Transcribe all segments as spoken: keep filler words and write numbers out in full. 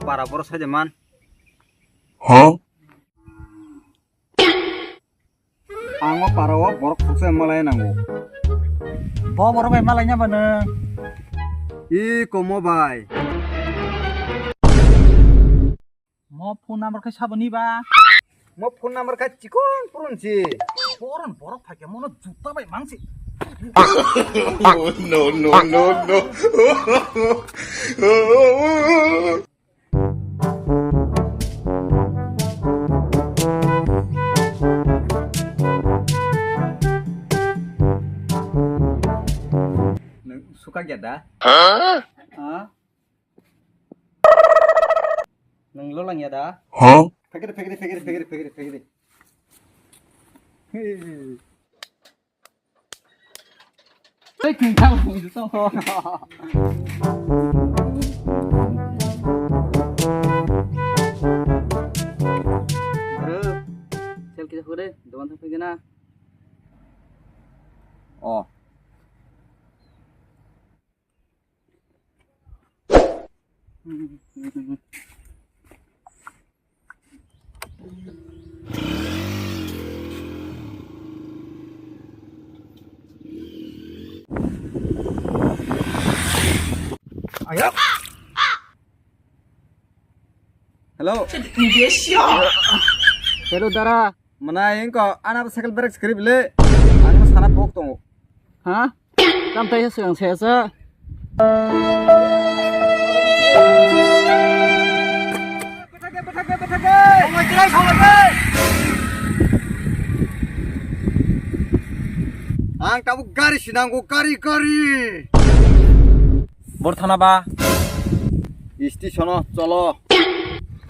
para borok sai de man. Huh? Ang o para o borok khoksa malai nango. Bo borok bai malai nya ba nwng? I komo bai. Mo phone number khai saboni ba? Mo phone number khai chikon purun si. Boron borok phai khe mono juta bai mangsi. No, no, no, no. Nwng suka gya da? Huh? Nwng lo lang ya da? Huh? Phegede, phegede, phegede, phegede, phegede, phegede. Hey. Tei kung thang kung song ho. Bro, sel kisa kore, dokan thang phai gana. Oh. Ayo. Hello. Hello, dara. Mana engko ana cycle brake script le. Ano sana bok tongo. Ha? Tam tai sa sa sa. Ang tabuk gari sinango, gari, gari. Bor thana ba? Station o cholo.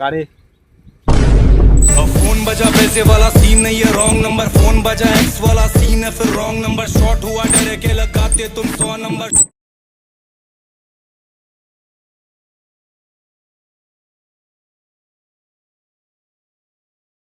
Gari. Phone बजा पैसे वाला सीन नहीं है, wrong number. Phone बजा एक्स वाला सीन है, फिर wrong number. Shot हुआ डरे के लगाते तुम सौ नंबर।